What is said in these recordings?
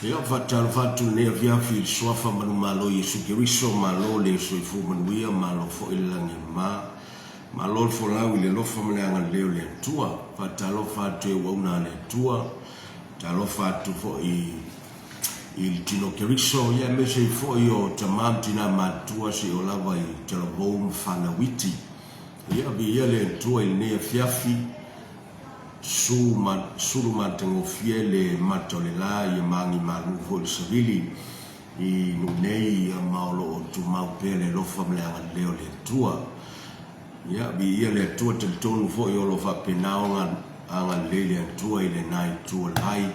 Ia, faatalofa atu i lenei afiafi i le Suafa manumalo o Iesu Keriso, malo le soifua manuia, malo foi le lagi e mama, malo le folau i le alofa ma le agalelei o le Atua. Faatalofa atu i auauna a le Atua, talofa atu foi i le tino Keriso, ia aemaise ai foi o tama ma tina matutua seia oo lava i talavou ma fanau iti. Ia, viia le Atua i lenei afiafi. Su ma sulu matagofie le mata o le la ia magi malu foi le savili i nuu nei ia ma o lo o tumau pea le alofa ma le agalelei o le Atua. Ia, viia le Atua, talitonu foi o lo o faapena ona agalelei le Atua i lena itu o le vai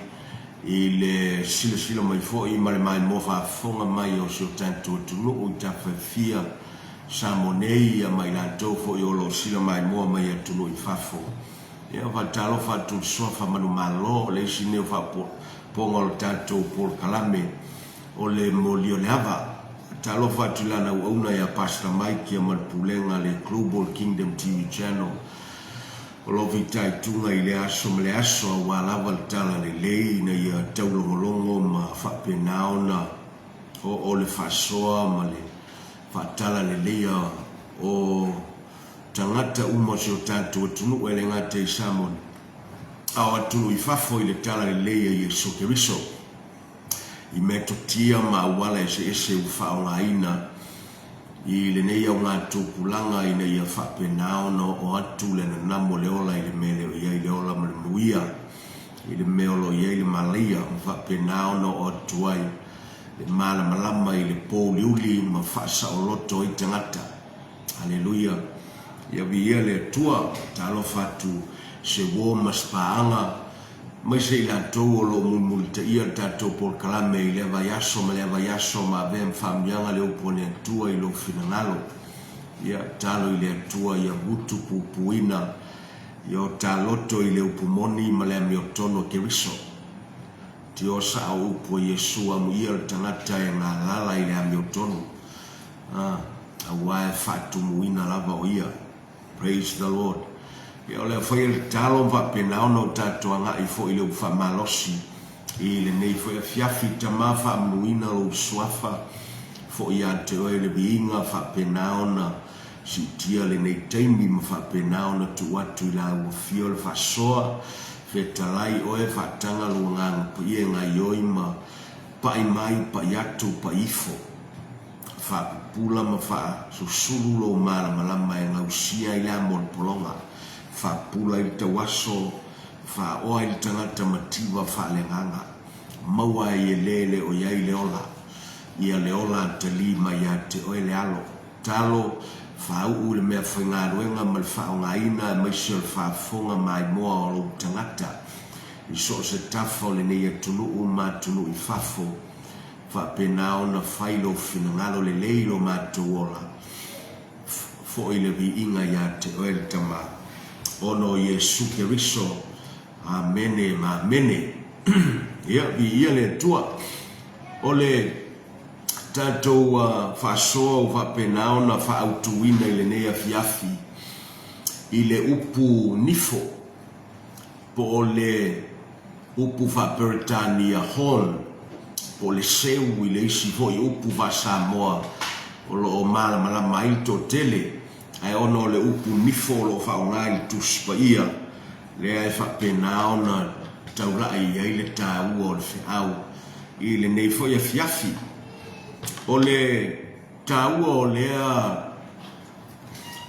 i le silasila mai foi ma le maimoa faafofoga mai o si o tatou atunuu i tafa e fia Samoa nei ia ma i latou foi o lo o sila maimoa mai atunuu i fafo. Ia, faatalofa atu i le Suafa Manumalo, o le isi nei o faapopoga o le tatou polokalame o le moli o le ava. Faatalofa atu i lana auauna ia Pastor Mike ia ma le pulega a le Global Kingdom TV Channel o lo o fitaituga i lea aso ma le aso aua lava le tala lelei ina ia taulogologo ma faapena ona oo le faasoa ma le faatala leleia o tagata uma o si o tatou atunuu e le gata i Samoa a o atunuu i fafo i le tala lelei a Iesu Keriso i metotia ma auala eseese ua faaaogaina i lenei augatupulaga ina ia faapena ona oo atu le nanamu o le ola i le mea e le o i ai le ola ma le manuia i le mea o lo o i ai le malaia ma faapena ona oo atu ai le malamalama i le pouliuli ma faasaoloto ai tagata. Aleluia! Ia viia le Atua, talofa atu se uo ma se paaga, aemaise i latou o lo o mulimulitaia le tatou polokalame i lea vaiaso ma lea vaiaso ma avea ma faamanuiaga le upu a le Atua i lou finagalo. Ia talo i le Atua ia mutu puipuina ia o ta loto i le upu moni ma le amiotonu a Keriso. Tio sao upu a Iesu amuia le tagata e galala i le amiotonu, a, aua e faatumuina lava o ia. Praise the Lord. Ia o le a faia le tatalo ma faapena ona o tatou agai foi i le upu faamalosi i lenei foi afiafi. Tama faamanuina lou suafa foi ia te oe le viiga faapena ona Siitia lenei taimi ma faapena ona tuu atu i la ua fia o le faasoa, fetalai oe, faataga lou agaga paia e gaioi ma pai mai, pai atu, pai ifo. Faapupula ma faasusulu lou malamalama e gausia ai le amo o le pologa, faapupula ai le tauaso, faaoa ai le tagata mativa faaleagaga, maua ai e le le o i ai le ola, ia le ola atalii mai ia te oe le alo. Talo, faauu i le meafaigaluega ma le faaaogaina aemaise o le faafofoga maimoa o lou tagata i so o se tafa o lenei atunuu ma atunuu i fafo, faapena ona fai lou finagalo lelei i lo matou ola, foi le viiga ia te oe le Tama, ona o Iesu Keriso. Amene ma amene. Ia, viia le Atua. O le tatou faasoa ua faapena ona faaautuina i lenei afiafi i le upu nifo po o le upu faa-Peretania horn po o le seu i le isi foi upu faa-Samoa o lo o malamalama ai le toatele, ae ona o le upu nifo o lo o faaaoga i le Tusi Paia lea e faapena ona taulai i ai le taua o le feau i lenei foi afiafi. O le taua o lea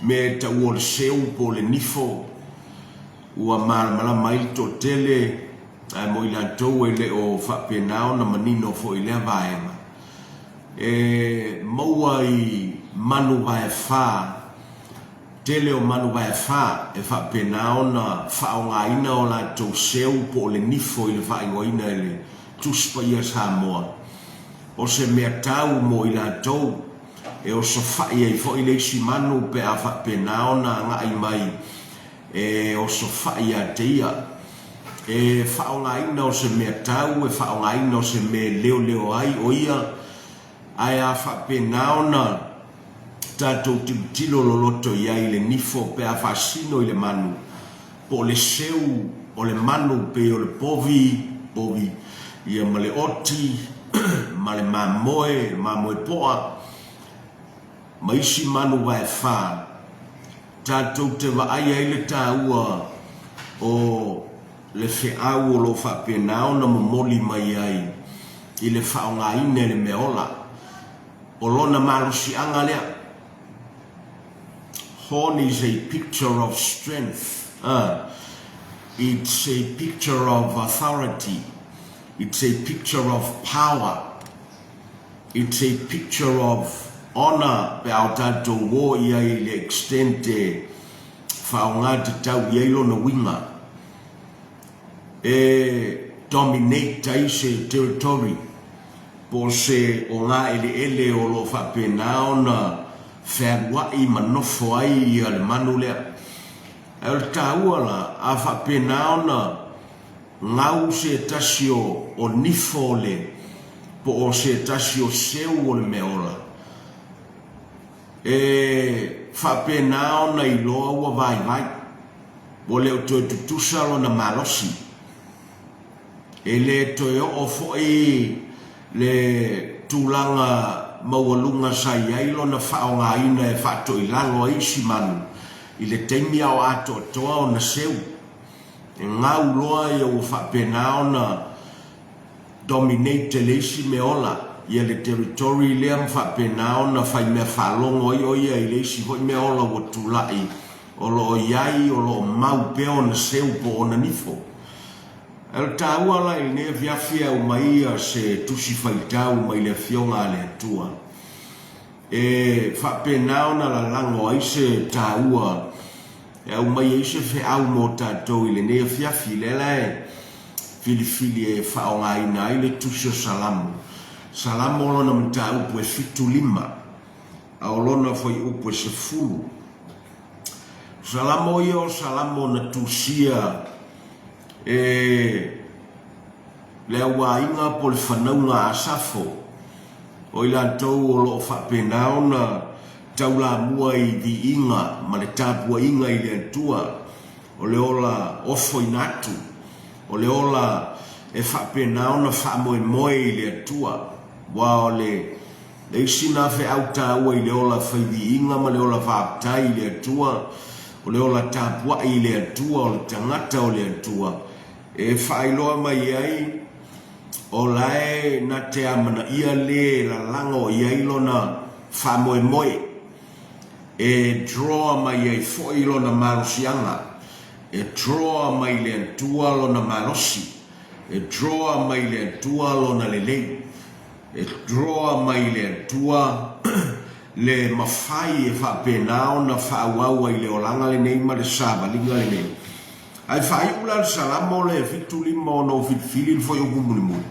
mea e taua o le seu po o le nifo, ua malamalama ai le toatele, ae mo i latou e le o faapena ona manino foi i lea vaega, e maua i manu vaefa Tele o manu vaefa e faapena ona faaaogaina o latou seu po o le nifo i le faaigoaina e le Tusi Paia Samoa o se mea tau mo i latou e osofai ai foi le isi manu pe a faapena ona agai mai e osofai ia te ia. E faaaogaina o se mea tau, e faaaogaina o se mea e leoleo ai o ia, ae a faapena ona tatou tilotilo loloto i ai i le nifo pe a faasino i le manu, po o le seu o le manu pei o le povi, povi. Ia ma le oti, ma le mamoe, mamoe poa, ma isi manu vaefa, tatou te vaai ai le taua o le feau o lo o faapena ona momoli mai ai i le faaaogaina e le mea ola. O lona malosiaga lea. Horn is a picture of strength, uh, it's a picture of authority, it's a picture of power, it's a picture of honour pe a o tatou o i ai i le extent e faaaoga tatau i ai lona uiga e dominate ai se territory po o se o ngā eleele o lo o faapena ona fealuaʻi ma nofo ai ia le manu lea. Ae o le taua la, a faapena ona gau se tasi o o nifo o le, po o se tasi o seu o le mea ola, e faapena ona iloa ua vaivai, ua le o toe tutusa lona malosi. E le toe oo foi le tulaga maualuga sa i ai lona faaaogaina e faatoilalo ai isi manu i le taimi a o atoatoa ona seu. E gau loa ia ua faapena ona dominate e le isi mea ola ia le territory lea ma faapena ona faimea faalogo ai o ia i le isi foi mea ola ua tulai o lo o i ai o lo o mau pea ona seu po o ona nifo. Ae o le taua la i lenei afiafi e aumai ia se tusi faitau mai le Afioga a le Atua e faapena ona lalago ai se taua e aumai ai se feau mo tatou i lenei afiafi. Lea la e filifili e faaaogaina ai le tusi o Salamo. Salamo lona mataupu e 75 a o lona fuaiupu e 10. O Salamo ia o Salamo na tusia e le auaiga po o le fanauga a Asafo, o i latou o lo o faapena ona taulamua i viiga ma le tapuaiga i le Atua, o le ola ofoina atu, o le ola e faapena ona faamoemoe i le Atua, aua o le Le isi na feau taua i le ola fai viiga ma le ola faafetai i le Atua, o le ola tapuai i le Atua, o le tagata o le Atua, e faailoa mai ai o la e na te amanaia le lalago i ai lona faamoemoe, e draw mai ai foi lona malosiaga, e draw mai le Atua lona malosi, e draw mai le Atua lona lelei. E draw mai i le Atua le mafai e faapena ona faaauau ai le olaga lenei ma le savaliga lenei. Ae faaiu la le Salamo lea e 75 ona ou filifili le fuaiupu mulimuli.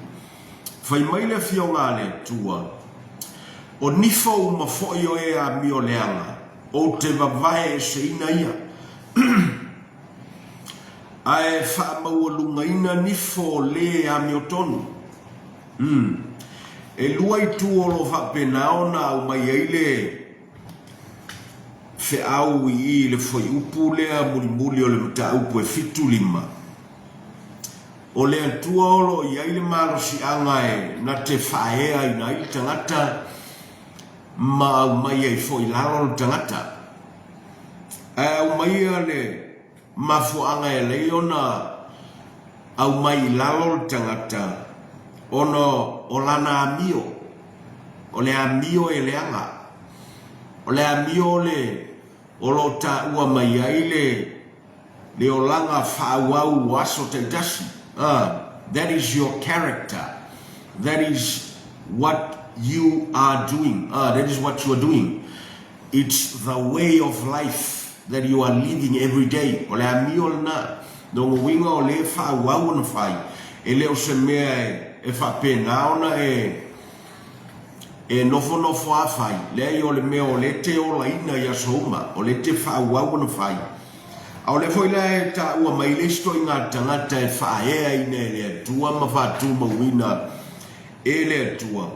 Fai mai le Afioga a le Atua, O nifo uma foi o e amio leaga, ou te vavae eseina ia. Ae faamaualugaina nifo o le amiotonu. Umm. E lua itu o lo o faapena ona aumai ai le feau i i le fuaiupu lea mulimuli o le mataupu e 75. O le Atua o lo o i ai le malosiaga e na te faaeaina ai le tagata ma aumai ai foi i lalo le tagata. Ae aumaia le mafuaaga e alai ona aumai i lalo le tagata ona o lana amio, o le amio e leaga. O le amio le o lo o taua mai ai le le olaga faaauau o aso taitasi, ah, that is your character, that is what you are doing, ah, that is what you are doing. It's the way of life that you are living every day. O le amio lena. Lona uiga o lea e faaauau ona fai, e le o se mea e faapena ona e e nofonofo a fai. Leai, o le mea o lea e te olaina i aso uma, o lea e te faaauau ona fai. A o lea foi la e taua mai le isi ituaiga tagata e faaeaina e le Atua ma faatumauina e le Atua.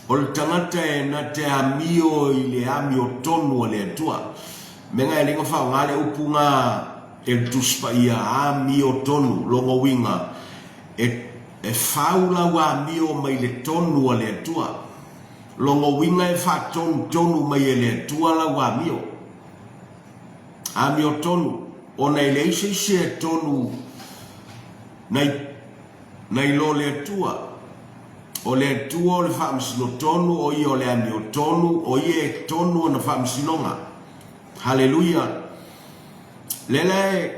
O le tagata e na te amio i le amiotonu a le Atua. Mea nga e le faaaoga le upu nga e le Tusi Paia, amiotonu, lona uiga e. E fau lau amio mai le tonu a le Atua. Lona uiga e faatonutonu mai e le Atua lau amio. Amiotonu, ona e leai se isi e tonu nai, nai lo le Atua. O le Atua o le faamasino tonu, o Ia o le amiotonu, o Ia e tonu ana faamasinoga. Haleluia! Lea la e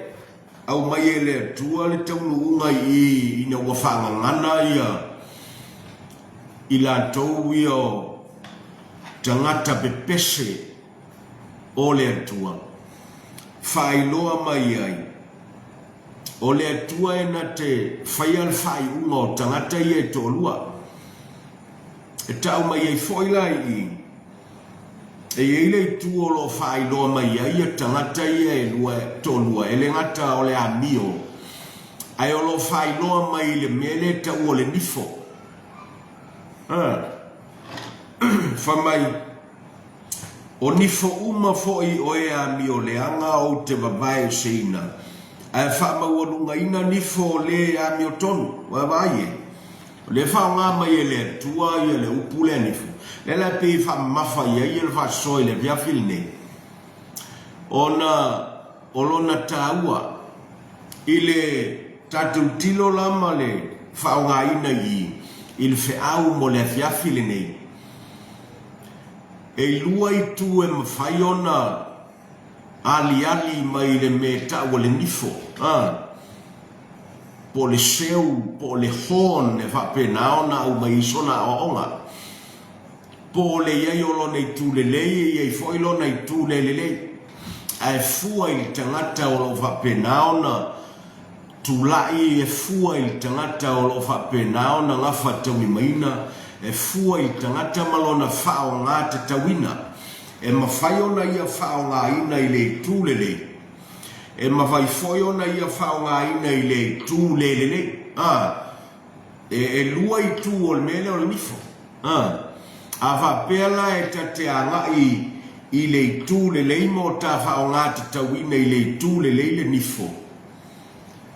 aumai e le Atua le taunuuga i i ina ua faagagana ia i latou ia o tagata pepese o le Atua, faailoa mai ai, o le Atua e na te faia le faaiuga o tagata ia e toalua. E tau mai ai foi la i i, e i ai le itu o lo o faailoa mai ai ia tagata ia e lua, toalua, e le gata o le amio, ae o lo o faailoa mai i le mea lea e taua o le nifo. Fai mai, O nifo uma foi o e amioleaga ou te vavaeseina, ae faamaualugaina nifo o le amiotonu. Vaavaai e, o lea e faaaoga mai e le Atua ia le upu lea nifo, lea la e pei e faamamafa i ai ia le faasoa i le afiafi lenei, ona o lona taua i le tatou tilo la ma le faaaogaina i i le feau mo le afiafi lenei. E lua itu e mafai ona aliali mai le mea e tau o le nifo, a, po o le seu, po o le horn e faapena ona aumai ai sona aoaoga. Po o le i ai o lona itu lelei, e i ai foi lona itu le lelei. Ae fua i le tagata o lo o faapena ona Tulai e fua i le tagata o lo o faapena ona gafataulimaina, e fua i le tagata ma lona faaaoga tatauina. E mafai ona ia faaaogaina i le itu lelei. E mafai foi ona ia faaaogaina i le itu le lelei. A, e, e lua itu o le mea lea o le nifo. A, a faapea la e ta te agai i le itu lelei ma o ta faaaoga tatauina i le itu lelei le nifo,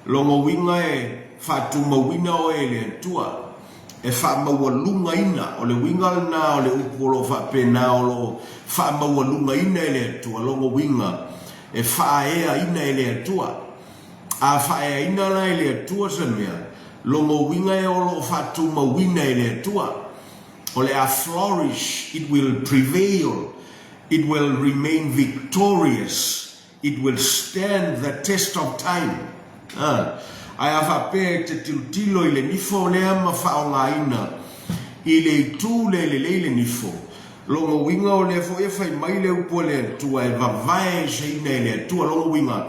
Lona uiga e faatumauina oe e le Atua, e faamaualugaina, o le uiga lena o le upu o lo o faapena o lo o faamaualugaina e le Atua, lona uiga e faaeaina e le Atua. A faaeaina la e le Atua se mea, lona uiga e o lo o faatumauina e le Atua. O le a flourish, it will prevail, it will remain victorious. It will stand the test of time. A, ae a faapea e te tilotilo i le nifo lea ma faaaogaina i le itu le lelei le nifo, lona uiga o lea foi e fai mai le upu a le Atua e vavaeseina e le Atua, lona uiga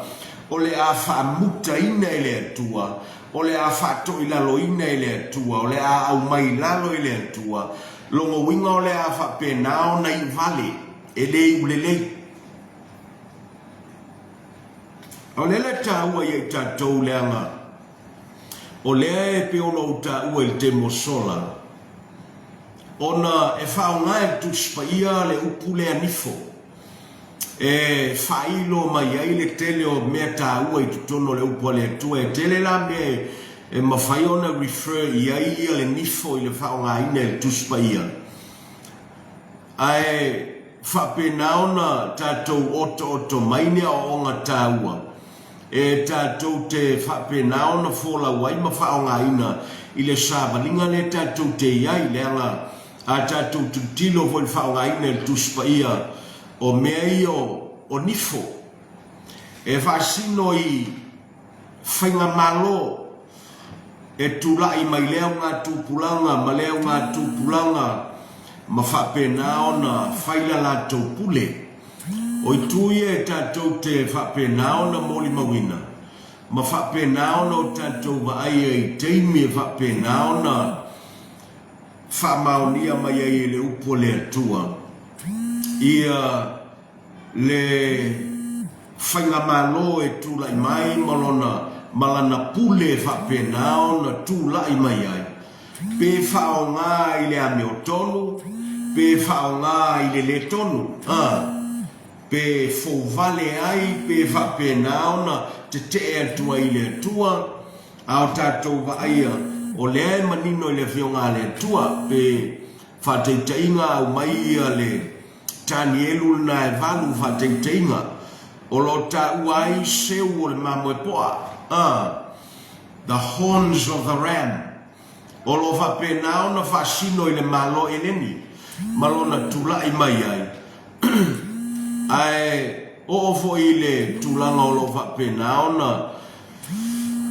o le a faamutaina e le Atua, o le a faatoilaloina e le Atua, o le a aumai i lalo e le Atua, lona uiga o le a faapena ona iuvale, e le iulelei. O lea la e taua ia i tatou leaga o lea e pei ona ou taua i le taimi ua sola, ona e faaaoga e le Tusi Paia le upu lea nifo e faailo mai ai le tele o mea taua i totonu o le upu a le Atua. E tele la mea e mafai ona refer i ai ia le nifo i le faaaogaina e le Tusi Paia. Ae faapena ona tatou otooto mai ni aoaoga taua e tatou te faapena ona folau ai ma faaaogaina i le savaliga lea tatou te i ai, leaga a tatou tilotilo foi i le faaaogaina e le Tusi Paia o mea ia o nifo e faasino i Faigamalo e tulai mai lea augatupulaga ma lea augatupulaga ma faapena ona fai la latou pule. O itu ia e tatou te faapena ona molimauina ma faapena ona o tatou vaaia i taimi e faapena ona faamaonia mai ai e le upu a le Atua ia le Faigamalo e tulai mai ma lona ma lana pule e faapena ona tulai mai ai, pe faaaoga i le amiotonu, pe faaaoga i le le tonu, a, pe fouvale ai, pe faapena ona tetee atu ai i le Atua, a o tatou vaaia, O lea e manino i le Afioga a le Atua, pe faataitaiga aumai ia le Tanielu lena e valu faataitaiga, o lo o taua ai seu o le mamoe poa, a, the horns of the ram, o lo o faapena ona faasino i le Malo Eleni ma lona tulai mai ai, ae oo foi i le tulaga o lo o faapena ona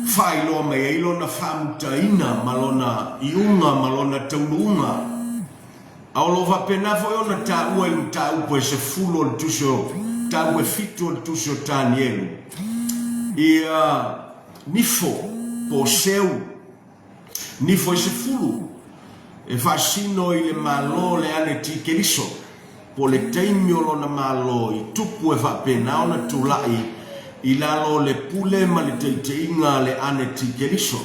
faailoa mai ai lona faamutaina ma lona iuga ma lona taunuuga. A o lo o faapena foi ona taua i le mataupu e 10 o le tusi o mataupu e 7 o le tusi o Tanielu ia nifo po o seu nifo e 10 e faasino i le Malo o le Anetikeriso po o le taimi o lona Malo i tupu e faapena ona tulai i lalo o le pule ma le taitaiga a le Anetikeriso.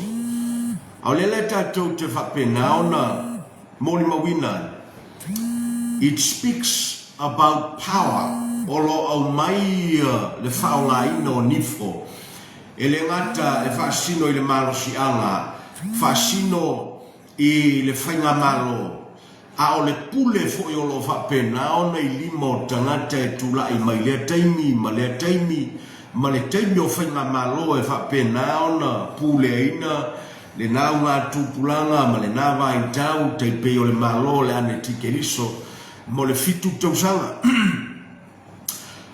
A o lea la tatou te faapena ona molimauina ai, it speaks about power, o lo o aumai le faaaogaina o nifo e le gata e faasino i le malosiaga, faasino i le faigamalo, a o le pule foi o lo o faapena ona i lima o tagata e tulai mai lea taimi ma lea taimi ma le taimi o faigamalo e faapena ona puleaina lena augatupulaga ma lena vaitau tai pei o le Malo o le Anetikeriso mo le 7 tausaga.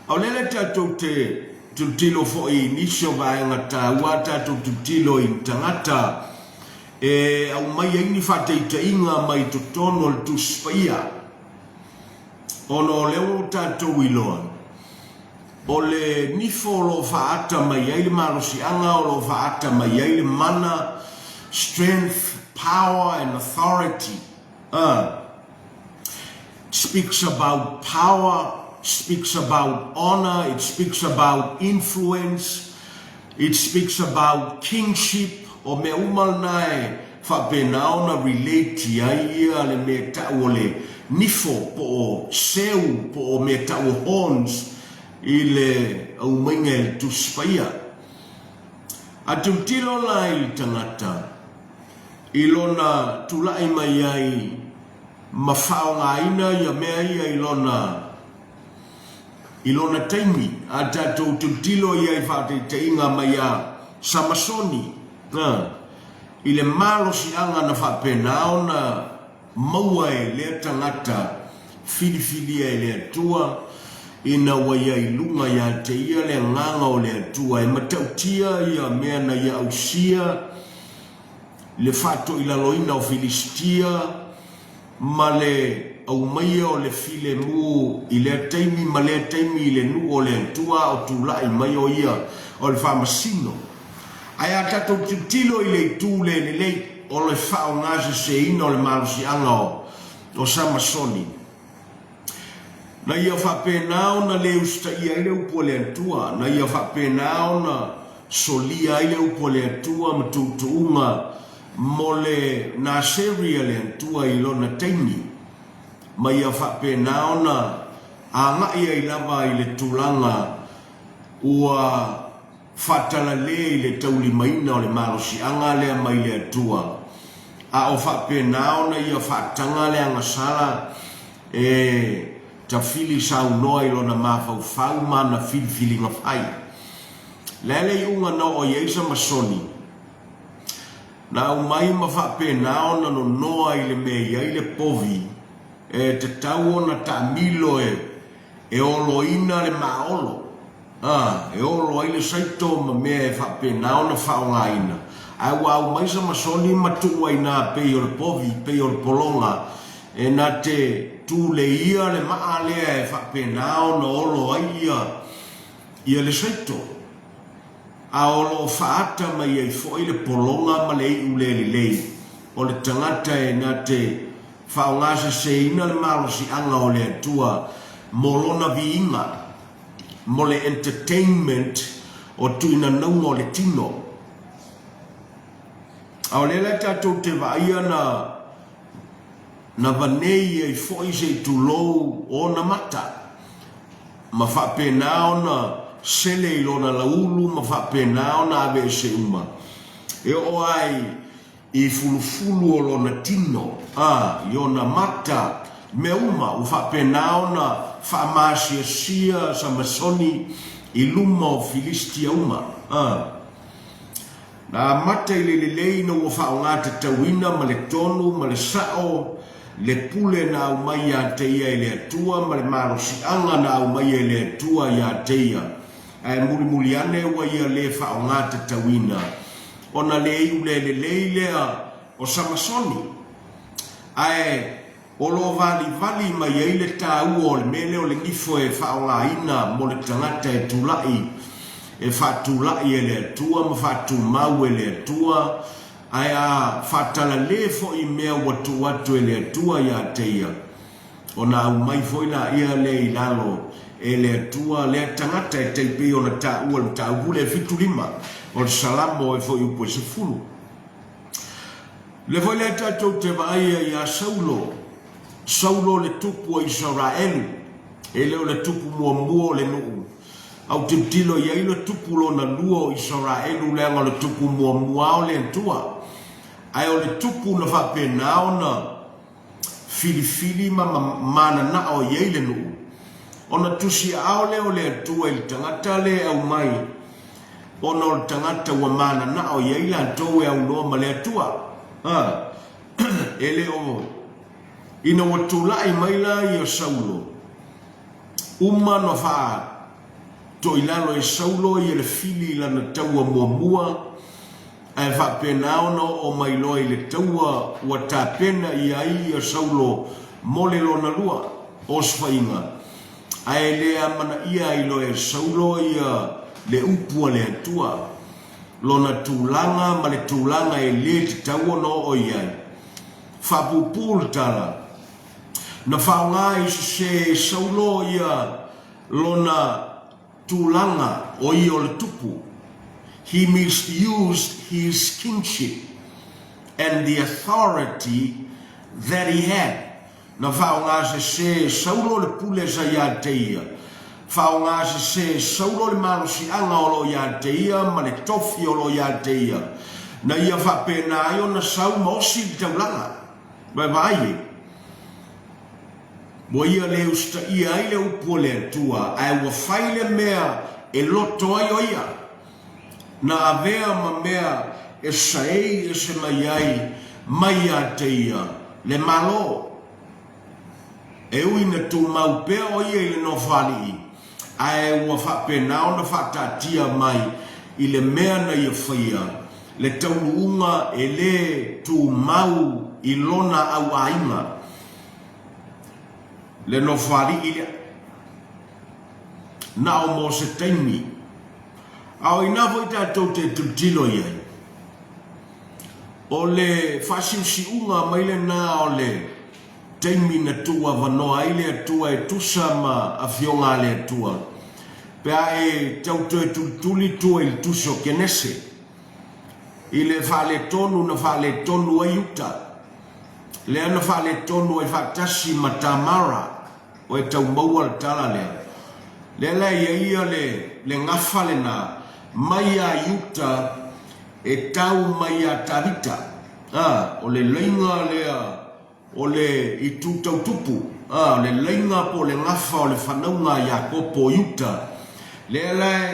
A o lea la tatou te tilotilo foi i nisi o vaega taua a tatou tilotilo i tagata e aumai ai ni faataitaiga mai totonu o le Tusi Paia, ona o lea ua tatou iloa, o le nifo o lo o faaata mai ai le malosiaga, o lo o faaata mai ai le mana, strength, power and authority, a. Speaks about power, speaks about honor, it speaks about influence, it speaks about kingship, o mea uma lena e faapena ona relate i ai ia le mea tau o le nifo po o seu po o mea tau o horns i le aumaiga e le Tusi Paia. A tilotilo la i le tagata i lona tulai mai ai ma faaaogaina ia mea ia i lona i lona taimi, a tatou tilotilo ia i faataitaiga mai ia Samasoni, a, i le malosiaga na faapena ona maua e lea tagata filifilia e le Atua, ina ua ia i luga ia te ia le Agaga o le Atua e matautia ia mea na ia ausia, le faatoilaloina o Filisitia ma le aumaia o le filemu i lea taimi ma lea taimi i le nuu o le Atua a o tulai mai o ia o le faamasino. Ae a tatou tilotilo i le itu le lelei o le faaaogaseseina o le malosiaga o Samasoni, Na ia faapena ona le usitaia ai le upu a le Atua, na ia faapena ona solia ai le upu a le Atua ma tuutuuga mo le Naseri a le Atua i lona taimi, ma ia faapena ona agai ai lava i le tulaga ua faatalale i le taulimaina o le malosiaga lea mai le Atua, a o faapena ona ia faataga le agasala e tafili saunoa i lona mafaufau ma ana filifiliga fai. Le a le iuga na oo i ai Samasoni? Na aumai ma faapena ona nonoa i le mea i ai le povi e tatau ona taamilo e oloina le maolo. Ā, e olo ai le saito ma mea e faapena ona faaaogaina, ae ua aumai Samasoni ma tuu ai ina pei o le povi, pei o le pologa, e na te tuleia le maa lea e faapena ona olo ai ia, ia le saito. A o lo o faaata mai ai foi le pologa ma le iu le lelei o le tagata e na te faaaogaseseina le malosiaga o le Atua mo lona viiga. mo le entertainment o tuinanauga o le tino. A o lea la tatou te vaaia na na vanei ai foi se i tulou ona mata ma faapena ona sele i lona laulu ma faapena ona aveese uma. E oo ai. i fulufulu o lona tino, ā, i ona mata, mea uma, ua faapena ona faamaasiasia Samasoni i luma o Filistia uma, ā. Na amata i le lelei ina ua faaaoga tatauina ma le tonu ma le sao le pule na aumai ia te ia e le Atua ma le malosiaga na aumaia e le Atua ia te ia, ae mulimuli ane ua ia le faaaoga tatauina, ona le iu le lelei lea o Samasoni. Ae o lo o valivali mai ai le taua o le mea lea o le gifo e faaaogaina mo le tagata e tulai, e faatulai e le Atua ma faatumau e le Atua, ae a faatalale foi i mea ua tuu atu e le Atua ia te ia, ona aumai foi laia lea i lalo e le Atua lea tagata e tai pei ona taua i le mataupu lea e 75 o le Salamo e fuaiupu e 10. Lea foi lea tatou te vaai ai ia Saulo, Saulo le tupu o Isaraelu, e le o le tupu muamua o le nuu. A ou tilotilo i ai le tupu lona lua o Isaraelu leaga o le tupu muamua o le Atua. Ae o le tupu na faapena ona filifili ma mananao i ai le nuu, ona tusiaao lea o le Atua i le tagata lea e aumai, ona o le tagata ua mananao i ai latou e aunoa ma le Atua. A, e le o, ina ua tulai mai la ia Saulo, uma ona faatoilalo e Saulo ia le fili i lana taua muamua, Ae faapena ona oo mai loa i le taua ua tapena i ai ia Saulo mo le lona lua osofaiga, ae le amanaia ai loa e Saulo ia le upu a le Atua, lona tulaga ma le tulaga e le tatau ona oo i ai. Faapuupuu le tala, na faaaoga i sese e Saulo ia lona tulaga o ia o le tupu, he misused his kingship and the authority that he had. Na faaaoga sese e Saulo le pule sa ia te ia. Faaaoga sese e Saulo le malosiaga o lo o ia te ia ma le tofi o lo o ia te ia, na ia faapena ai ona sau ma osi le taulaga. Vaevaai e. Ua ia le usitaia ai le upu a le Atua, ae ua fai le mea e loto ai o ia, na avea ma mea e saei ese mai ai mai ia te ia le Malo. E ui na tumau pea o ia i le nofoalii, ae ua faapena ona faataatia mai i le mea na ia faia, le taunuuga e le tumau i lona auaiga. Le nofoalii lea. Na o mo se taimi. A o ina foi tatou te tilotilo i ai, o le faasiusiuga mai lena o le taimi na tuuavanoa ai le Atua e tusa ma Afioga a le Atua, pe a e tau toe tulituli tua i le Tusi o Kenese, i le faaletonu na faaletonu ai Iuta, lea na faaletonu ai faatasi ma Tamara, o e tau maua le tala lea. Lea la e i ai ia le, le gafa lena, mai ia Iuta e tau mai ia Tavita. A, o le laina lea o le itu tau tupu, a, o le laina po o le gafa o le fanauga a Iakopo o Iuta, lea la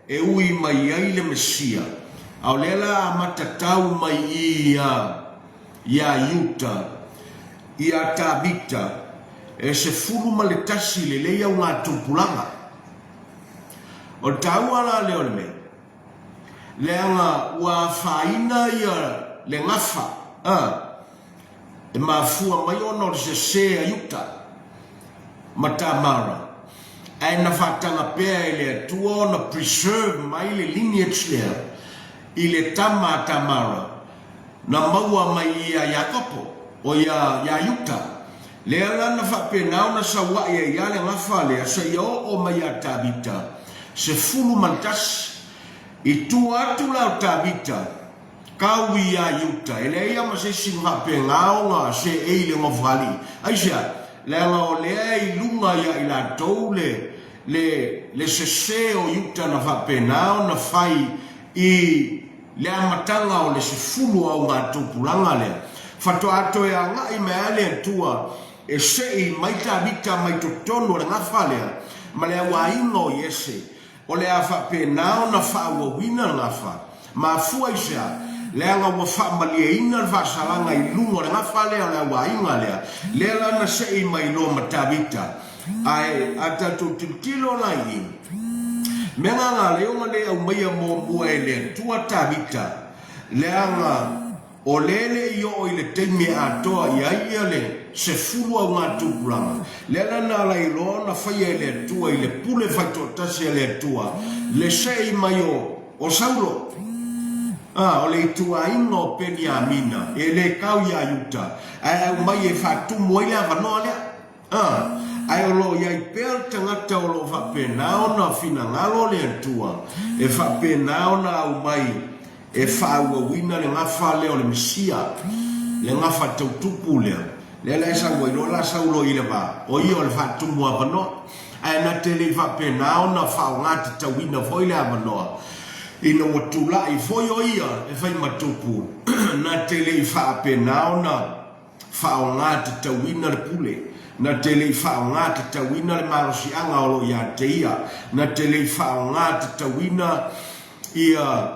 e ui mai ai le Mesia, a o lea la amata tau mai i ia, iā Iuta, iā Tavita, e 11 lelei au ngā tupulaga. O le taua la lea o le mea, leaga ua afaina ia le gafa, a, e mafua mai ona o le sese a Iuta ma Tamara, ae na faataga pea e le Atua ona preserve mai le lineage lea i le tama a Tamara na maua mai ia Iakopo, o ia iā Iuta. Lea la na faapena ona sauaʻi ai ia le gafa lea seia oo mai iā Tavita, 11. I tua atu la o Tavita, kau iā Iuta, e leai lava ma se isi na faapena ona seei i le nofoalii. Aisea? Leaga o lea e i luga ia i latou le, le, le sese o Iuta na faapena ona fai i. le amataga o le 10 o augatupulaga lea, faatoa toe agai mai lava le Atua e sei mai Tavita mai totonu o le gafa lea ma le auaiga o Iese, o le a faapena ona faaauauina le gafa. Mafua i se a? Leaga ua faamalieina le faasalaga i luga o le gafa lea o le auaiga lea, lea la na sei mai loa ma Tavita. Ae a tatou tilotilo la i i, mea na ala ai ona le aumaia muamua e le Atua Tavita, leaga o lea e le i oo i le taimi e atoa i ai ia le 10 augatupulaga, lea la na ala ai loa ona faia e le Atua i le pule faitoatasi a le Atua le sei mai o Saulo, a, o le ituaiga o Peniamina, e le kau iā Iuta, ae aumai e faatumu ai le avanoa lea. A, ae o lo o i ai pea le tagata o lo o faapena ona finagalo le Atua e faapena ona aumai e faaauauina le gafa lea o le Mesia, le gafa tautupu lea. Lea la e sau ai loa la Saulo i le va, o ia o le faatumu avanoa. Ae na te le i faapena ona faaaoga tatauina foi le avanoa, ina ua tulai foi o ia e fai ma tupu, na te le i faapena ona faaaoga tatauina le pule, na te le i faaaoga tatauina le malosiaga o lo o ia te ia, na te le i faaaoga tatauina ia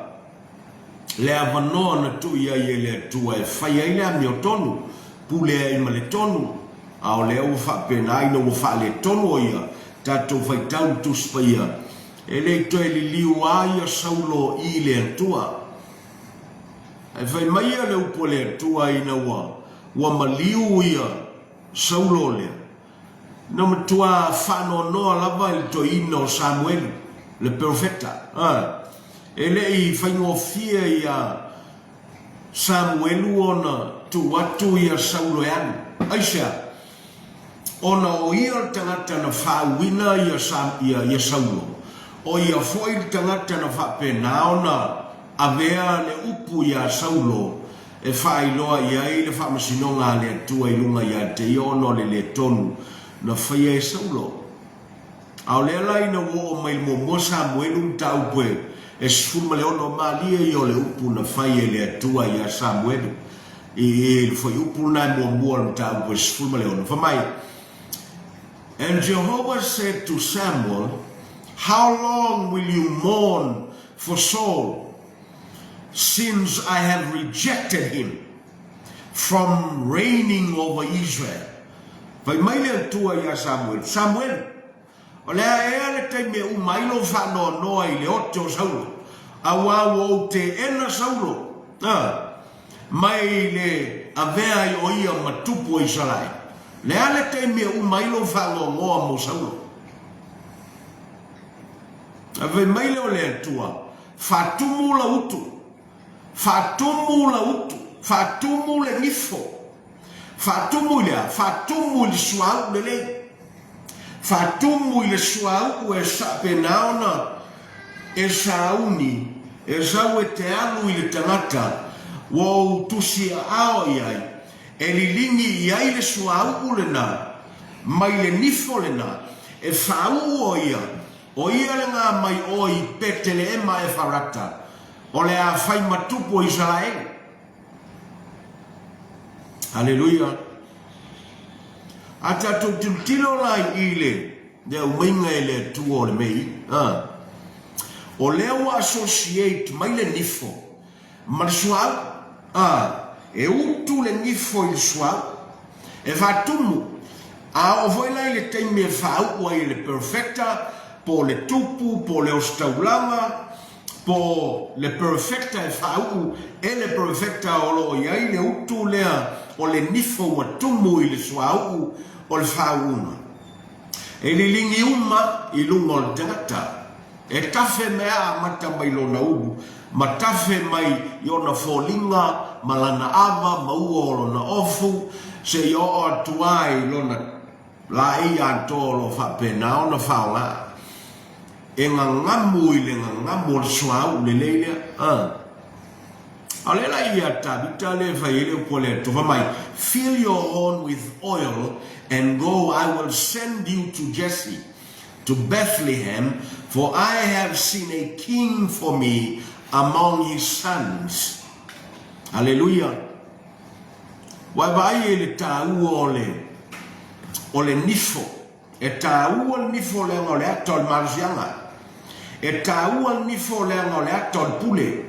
le avanoa na tuu i ai e le Atua e fai ai le amiotonu, pule ai ma le tonu, a o lea ua faapena ina ua faaletonu o ia, tatou faitau le Tusi Paia, e le i toe liliu lava ia Saulo i le Atua. Ae fai mai ia le upu a le Atua ina ua ua maliu ia Saulo lea, na matua faanoanoa lava i le toeaina o Samuelu, le perofeta. A, e le i faigofie iā Samuelu ona tuu atu ia Saulo e alu. Aisea? Ona o ia le tagata na faauuina ia Saulo, o ia foi le tagata na faapena ona avea le upu iā Saulo e faailoa i ai le faamasinoga a le Atua i luga ia te ia ona o le lē tonu na faia e Saulo. A o lea la ina ua oo mai i le muamua Samuelu mataupu e 16, malie ia o le upu na fai e le Atua iā Samuelu i le fuaiupu lena e muamua o le mataupu e 16, fai mai, And Jehovah said to Samuel, How long will you mourn for Saul, since I have rejected him from reigning over Israel? Fai mai le Atua iā Samuelu, Samuelu, O le a ea le taimi e uma ai lou faanoanoa i le ote o Saulo, auā ua ou teena Saulo, ā, mai le avea ai o ia ma tupu o Isaraelu. O le a le taimi e uma ai lou faanoanoa mo Saulo? Ae fai mai lea o le Atua, Faatumu lau utu, faatumu lau utu, faatumu le nifo. Faatumu i le a? Faatumu i le suauu lelei. Faatumu i le suauu e faapena ona e sauni, e sau e te alu i le tagata ua ou tusi aao i ai, e liligi i ai le suauu lena mai le nifo lena, e faauu o ia, o ia lena mai oe i Peteleema Efarata, o le a fai ma tupu o Isaraelu. Aleluia. A tatou tilotilo la i le le aumaiga e le Atua o le mea i, a, o lea ua associate mai le nifo ma le suauu, a, e utu le nifo i le suauu, e faatumu, a oo foi la i le taimi e faauu ai e le perfecta, po o le tupu, po o le ositaulaga, Po o le perfecta e faauu e le perfecta o lo o i ai le utu lea o le nifo ua tumu i le suauu o le faauuga. E liligi uma i luga o le tagata. E tafe mea amata mai lona ulu ma tafe mai i ona foliga ma lana ava ma ua o lona ofu seia oo atu ai i lona Laei atoa o lo o faapena ona faoga e gagamu i le gagamu o le suauu lelei lea. A. A o lea la ia Tavita lea e fai ai le upu a le Atua, fai mai, Fill your horn with oil and go, I will send you to Jesse, to Bethlehem, for I have seen a king for me. among his sons. Aleluia! Ua e vaai i le taua o le, o le nifo. E taua le nifo leaga o le ata o le malosiaga. E taua le nifo leaga o le ata o le pule.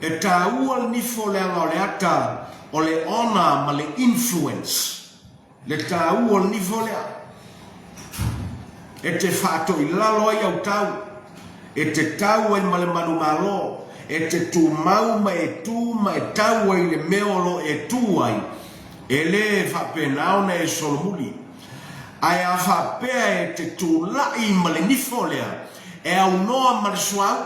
E taua le nifo leaga o le ata o le honor ma le influence. Le taua o le nifo lea. E te faatoilalo ai au tau. E te tau ai ma le manumalo. E te tumau ma e tu ma e tau ai i le mea o lo o e tu ai. E le faapena ona e solomuli. Ae a faapea e te tulai ma le nifo lea, e aunoa ma le suauu.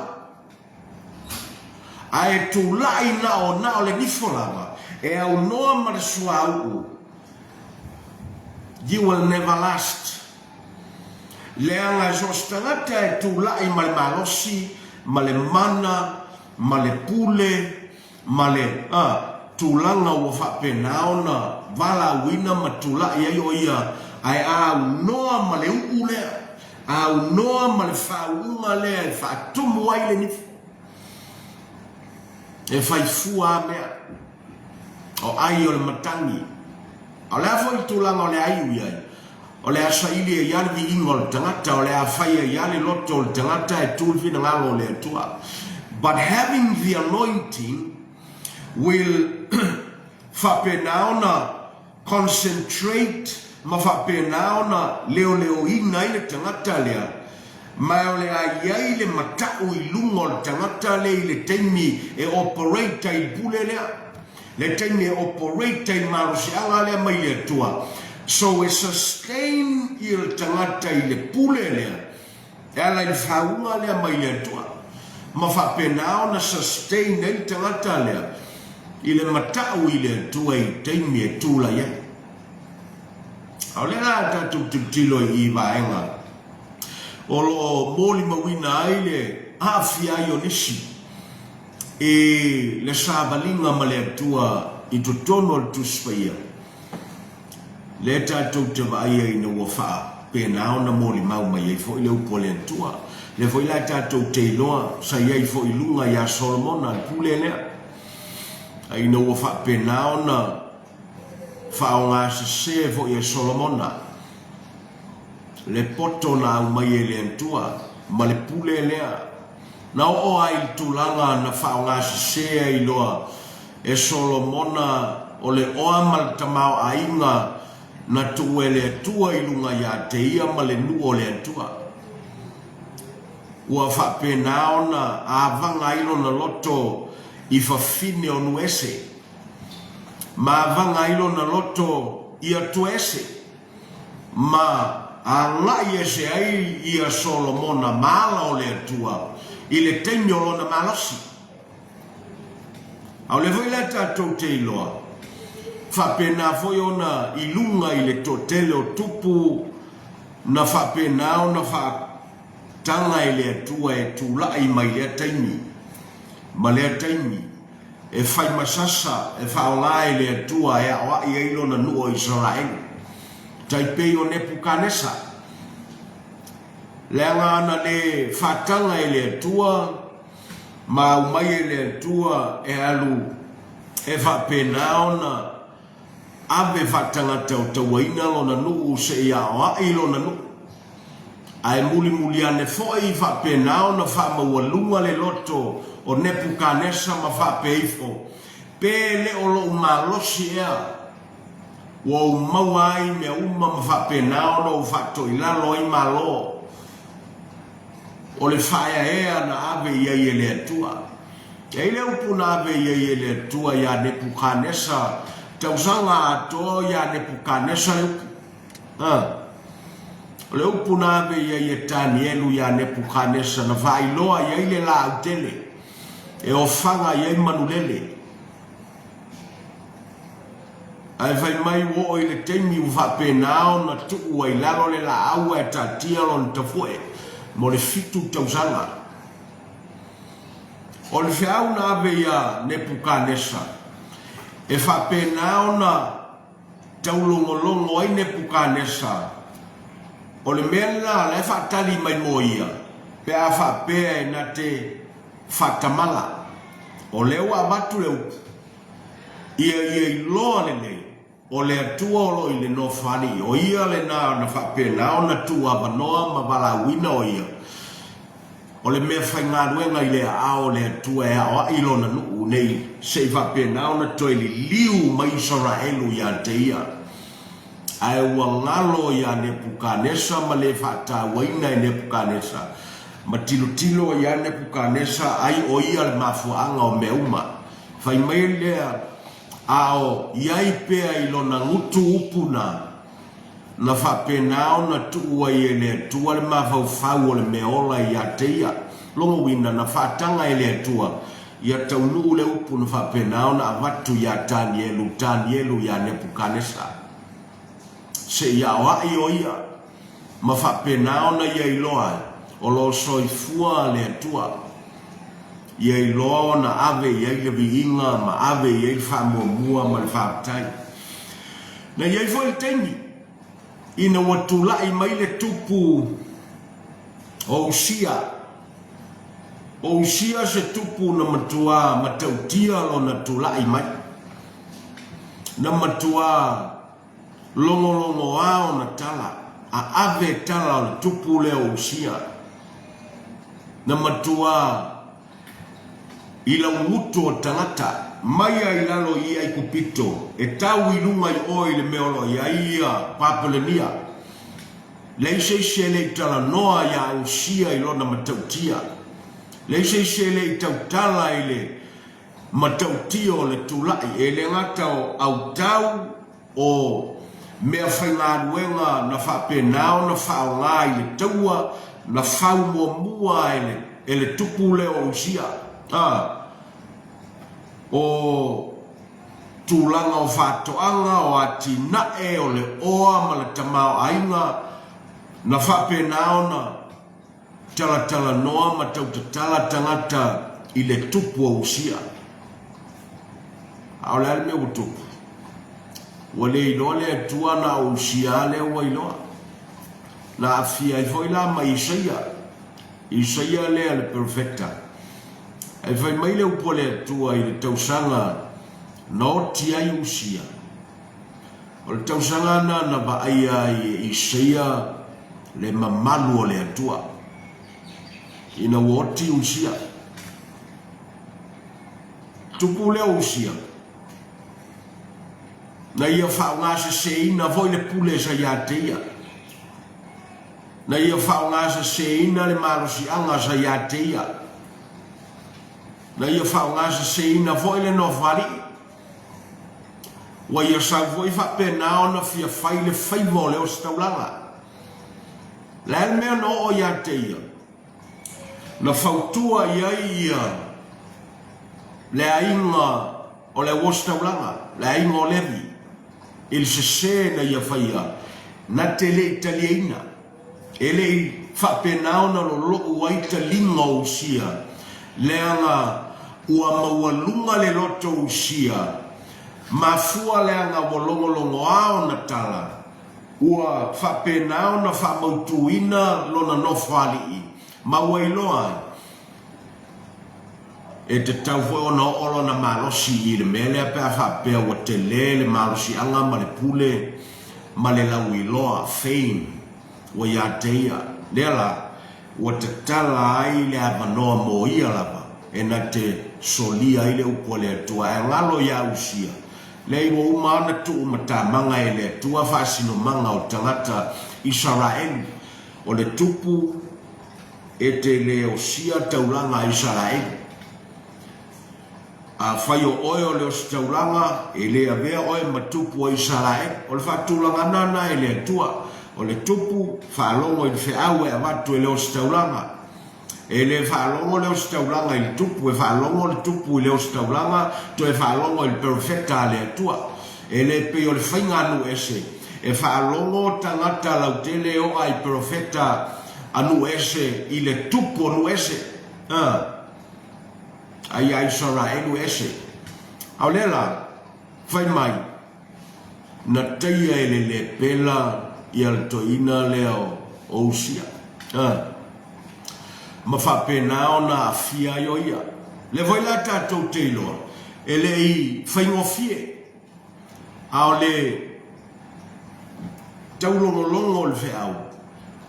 Ae e tulai na o na o le nifo lava, e aunoa ma le suauu. You will never last. Leaga e so o se tagata e tulai ma le malosi, ma le mana, ma le pule, ma le, a, tulaga ua faapena ona valaauina ma tulai ai o ia, ae a aunoa ma le uu lea, a aunoa ma le faauuga lea e faatumu ai le nifo, e fai fua a mea, o ai o le matagi. A o le a foi le tulaga o le a iu i ai? O le a saili ai lava le viiga o le tagata, o le a fai ai lava le loto o le tagata e tu le finagalo o le Atua. But having the anointing will faapena ona concentrate ma faapena ona leoleoina ai le tagata lea, ma o le a i ai le matau i luga o le tagata lea i le taimi e operate ai i le pule lea. Le taimi e operate ai le malosiaga lea mai le Atua. So e sustain ia le tagata i le pule lea e ala i le faauga lea mai le Atua. Ma faapena ona sustain ai le tagata lea i le matau i le Atua i taimi e tulai ai. A o lea la tatou tilotilo i vaega o lo o molimauina ai le aafia ai o nisi i le savaliga ma le Atua i totonu o le Tusi Paia, lea tatou te vaai ai ina ua faapena ona molimau mai ai foi le upu a le Atua. Lea foi la tatou te iloa sa i ai foi i luga ia Solomona le pule lea, a ina ua faapena ona faaaogasese foi e Solomona le poto na aumai e le Atua ma le pule lea. Na oo ai i le tulaga na faaaogasese ai loa e Solomona o le oa ma le tamaoaiga na tuu e le Atua i luga ia te ia ma le nuu o le Atua. Ua faapena ona avaga ai lona loto i fafine o nuu ese, ma avaga ai lona loto i atua ese. Ma agai ese ai ia Solomona ma ala o le Atua i le taimi o lona malosi. A o lea foi la tatou te iloa, faapena foi ona i luga i le toatele o tupu na faapena ona faataga e le Atua e tulai mai lea taimi ma lea taimi. E fai masasa, e faaaoga e le Atua e aoai ai lona nuu o Isaraelu, tai pei o Nepukanesa. Leaga ana le faataga e le Atua ma aumai e le Atua e alu e faapena ona Ave faatagata o tauaina lona nuu seia aoai lona nuu. Ae mulimuli ane foi faapena ona faamaualuga le loto o Nepukanesa ma faapea ifo, Pe le o lou malosi ea ua ou maua ai mea uma ma faapena ona ou faatoilalo ai malo o le faaeaea na ave i ai e le Atua. E ai le upu na ave i ai e le Atua iā Nepukanesa, tausaga atoa iā Nepukanesa le upu. A. O le upu na ave i ai e Tanielu iā Nepukanesa na faailoa i ai le laau tele e ofaga i ai manulele. Ae fai mai ua oo i le taimi ua faapena ona tuu ai lalo le laau ae taatia lona tafu'e mo le fitu tausaga. O le feau na ave iā Nepukanesa, e faapena ona taulogologo ai Nepukanesa, o le mea lena la e faatali mai mo ia, pe a faapea e na te. faatamala. O lea ua avatu le upu, ia ia iloa lelei, o le Atua o lo o i le Nofoalii, o Ia lena na faapena ona tuuavanoa ma valaauina o Ia, o le mea faigaluega i le aao o le Atua e aoai Lona nuu nei se i faapena ona toe liliu mai Isaraelu ia te Ia. Ae ua galo ia Nepukanesa ma le faatauaina e Nepukanesa, ma tilotilo ia Nepukanesa ai o ia le mafuaaga o mea uma. Fai mai lea, a o i ai pea i lona gutu upu na, na faapena ona tuu ai e le Atua le mafaufau o le mea ola ia te ia. Lona uiga, na faataga e le Atua ia taunuu le upu na faapena ona avatu ia Tanielu, Tanielu ia Nepukanesa, seia aoai o ia, ma faapena ona ia iloa ai o lo o soifua le Atua. Ia iloa ona ave i ai le viiga ma ave i ai le faamuamua ma le faafetai. Na i ai foi le taimi ina ua tulai mai le tupu o Usia. O Usia se tupu na matuā matautia lona tulai mai. Na matuā logologoa ona tala, a ave tala o le tupu lea o Usia. Na matuā i laugutu o tagata, mai a i lalo i Aikupito, e tau i luga i o i le mea o lo o i ai ia Papelenia. Leai se isi e le i talanoa iā Usia i lona matautia. Leai se isi e le i tautala i le matautia o le tulai, e le gata o autau o meafaigaluega na faapena ona faaaoga i le taua na fau muamua e le tupu lea o Usia, a o tulaga o faatoaga, o atinae, o le oa ma le tamaoaiga na faapena ona talatalanoa ma tautatala tagata i le tupu o Usia. A o le a le mea ua tupu? Ua le iloa le Atua na o Usia lava lea ua iloa. Na aafia ai foi la ma Isaia, Isaia lea le perofeta. Ae fai mai le upu a le Atua i le tausaga na oti ai Usia, O le tausaga lena na vaaia ai e Isaia le mamalu o le Atua, ina ua oti Usia. Tupu lea o Usia, na ia faaaogaseseina foi le pule sa ia te ia. Na ia faaaogaseseina le malosiaga sa ia te ia. Na ia faaaogaseseina foi le Nofoalii. Ua ia sau foi faapena ona fia fai le faiva o le ositaulaga. Le a le mea na oo ia te ia? Na fautua i ai ia le aiga o le auositaulaga, le aiga o Levi, i le sese na ia faia, na te le i taliaina. E le i faapena ona lolo'u ai taliga o Usia, leaga ua maualuga le loto o Usia, mafua leaga ua logologoa ona tala, ua faapena ona faamautuina lona nofoalii, ma ua iloa ai, e tatau foi ona oo lona malosi i le mea lea pe a faapea ua tele le malosiaga ma le pule ma le lauiloa, fame, ua ia te ia. Lea la, ua tatala ai le avanoa mo ia lava e na te solia ai le upu a le Atua. Ae galo ia Usia, leai ua uma ona tuu matamaga e le Atua faasinomaga o tagata Isaraelu, o le tupu e te le osia taulaga a Isaraelu. Afai o oe o le ositaulaga, e le avea oe ma tupu o Isaraelu. O le faatulagana lena e le Atua. O le tupu, faalogo i le feau e avatu e le ositaulaga. E le faalogo le ositaulaga i le tupu, e faalogo le tupu i le ositaulaga, toe faalogo i le perofeta a le Atua. E le pei o le faiga a nuu ese, e faalogo tagata lautele e oa i perofeta a nuu ese i le tupu o nuu ese. A. A ia Isaraelu ese. A o lea la, fai mai, na taia e le lepela ia le toeaina lea o Usia. A. ma faapena ona aafia ai o ia. Lea foi la tatou te iloa, e le i faigofie, a o le taulogologo o le feau,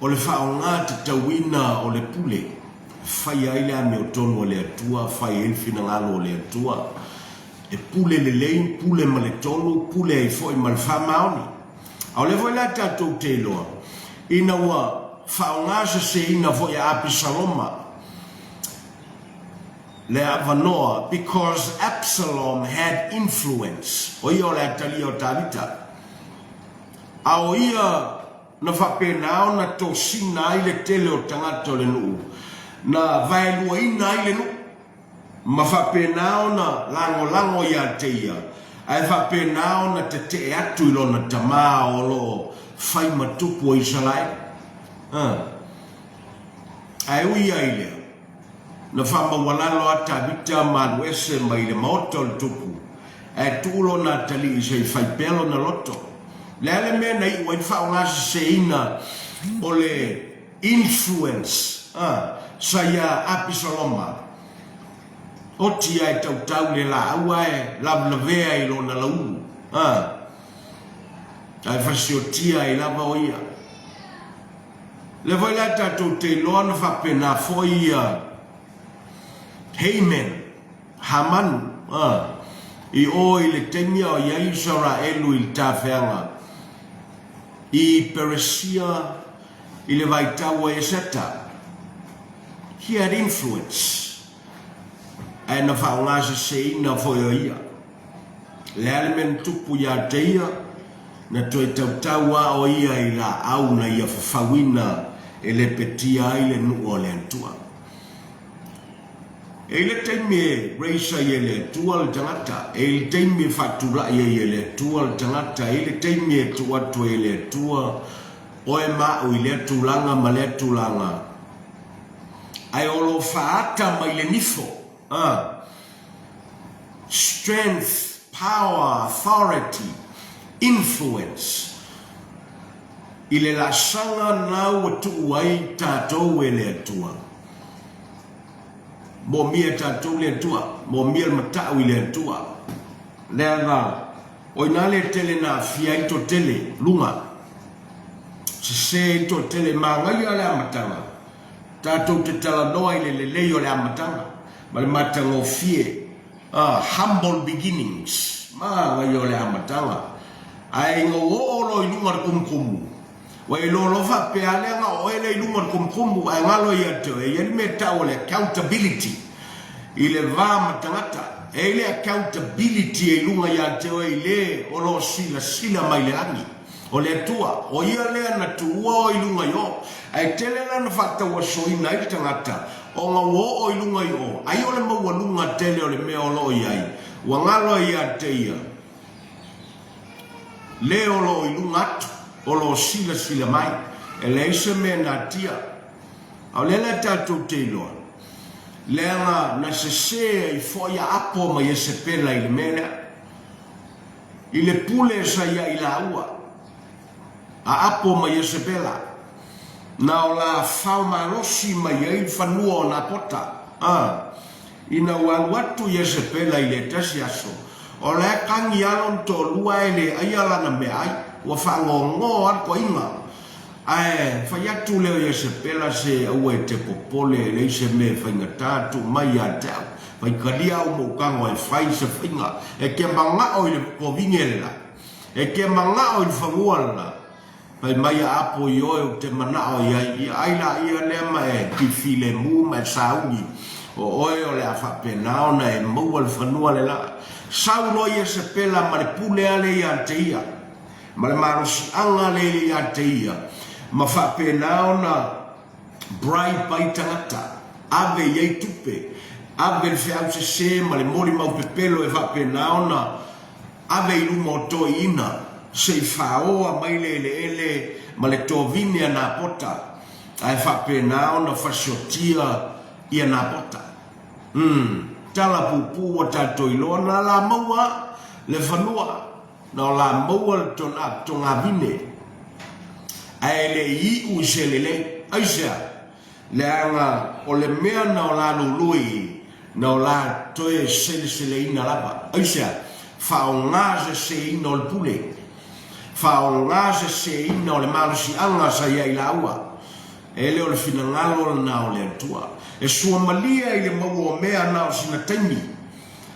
o le faaaoga tatauina o le pule, e faia ai le amiotonu a le Atua, fai ai le finagalo o le Atua, e pule lelei, pule ma le tonu, pule ai foi ma le faamaoni. A o lea foi la tatou te iloa, ina ua faaaoga seseina foi e Apisaloma le avanoa, because Absalom had influence, o ia o le atalia o Tavita, a o ia na faapena ona tosina ai le tele o tagata o le nuu, na vaeluaina ai le nuu. Ma faapena ona lagolago ia te ia, ae faapena ona tetee atu i lona tamā o lo o fai ma tupu o Isaraelu. A. Ae ui ai i lea, na faamaualalo a Tavita ma alu ese mai le maota o le tupu, ae tuu lona atalii se i fai pea lona loto. O le a le mea na iu ai le faaaogaseseina o le Influence a sa ia Apisaloma. Oti ia e tautau le laau ae lavelavea i lona laulu a ae fasiotia ai lava o ia. Lea foi la tatou te iloa na faapena foi ia Haman, Hamanu, a i o i le taimi a o i ai Isaraelu i le tafeaga i Peresia I le vaitau o Eseta, he had influence, ae na faaaogaseseina foi o ia. Le a le mea na tupu ia te ia, na toe tautau a o ia i laau na ia fafauina e lepetia ai le nuu o le Atua. E i le taimi e raise ai e le Atua le tagata, e i le taimi e faatulai ai e le Atua le tagata, e i le taimi e tuu atu ai e le Atua Oe ma au i lea tulaga ma lea tulaga, ae o lo o faaata mai le nifo, a strength, power, authority, influence, i le laasaga na ua tuu ai tatou e le Atua. Moomia e tatou le Atua, moomia le matau i le Atua. Leaga O ina le tele na aafia ai toatele luga. Sese ai toatele magaia le amataga. Tatou te talanoa i le lelei o le amataga ma le matagofie, ah, humble beginnings, magaia o le amataga. Ae ina ua oo loa i luga le kumukumu, ua e iloa loa faapea a leaga o oe lea i luga o le kumukumu ae galo ia te oe, e i ai le mea e tau o le accountability i le va ma tagata. E i ai le accountability e i luga ia te oe i le o lo o silasila mai le lagi. O le Atua, o Ia lea na tuua oe i luga i o. Ae tele la na faatauasoina ai le tagata, ona ua oo i luga i o, ai o le maualuga tele o le mea o lo o i ai, ua galo ai ia te ia le o lo o i luga atu, o lo o silasila mai, e leai se mea natia. A o lea la tatou te iloa, leaga na sese ai foi a Apo ma Iesepela i le mea lea, i le pule sa ia i laua, a Apo ma Iesepela, na o la fao malosi mai ai le fanua o Napota, a, ina ua alu atu Iesepela i le tasi aso, o la e kagi a lona toalua ae le aia lana meaai, ua faangongo a le koiga. Ae fai atu lea o Iesepela se aua e te popole e leai se mea e faigata, tuu mai ia te au, faitalia au ma ou tago e fai se faiga, e te manao i le kovine le la, e te manao i le fanua le la, fai mai a apo i oe ou te manao i ai, ia ai laia lea ma e tifilemu ma e sauni, o oe o le a faapena ona e maua le fanua le la. Sau loa Iesepela ma le pule ale ia te ia. Ma le malosiaga lea ia te ia, ma faapena ona bribe ai tagata, ave i ai tupe, ave le feau sese ma le molimau pepelo e faapena ona ave i luma o toeaiina se i faoa mai le eleele ma le tovine a Napota, ae faapena ona fasiotia ia Napota. Umm, tala puupuu ua tatou iloa na la maua le fanua. Na o la maua le togavine, ae le i iu i se lelei. Aisea? Leaga o le mea na o la lului, na o la toe seleseleina lava. Aisea? Faaaoga seseina o le pule. Faaaoga seseina o le malosiaga sa i ai laua. E le o le finagalo lena o le Atua. E suamalie i le maua o mea na o sina taimi.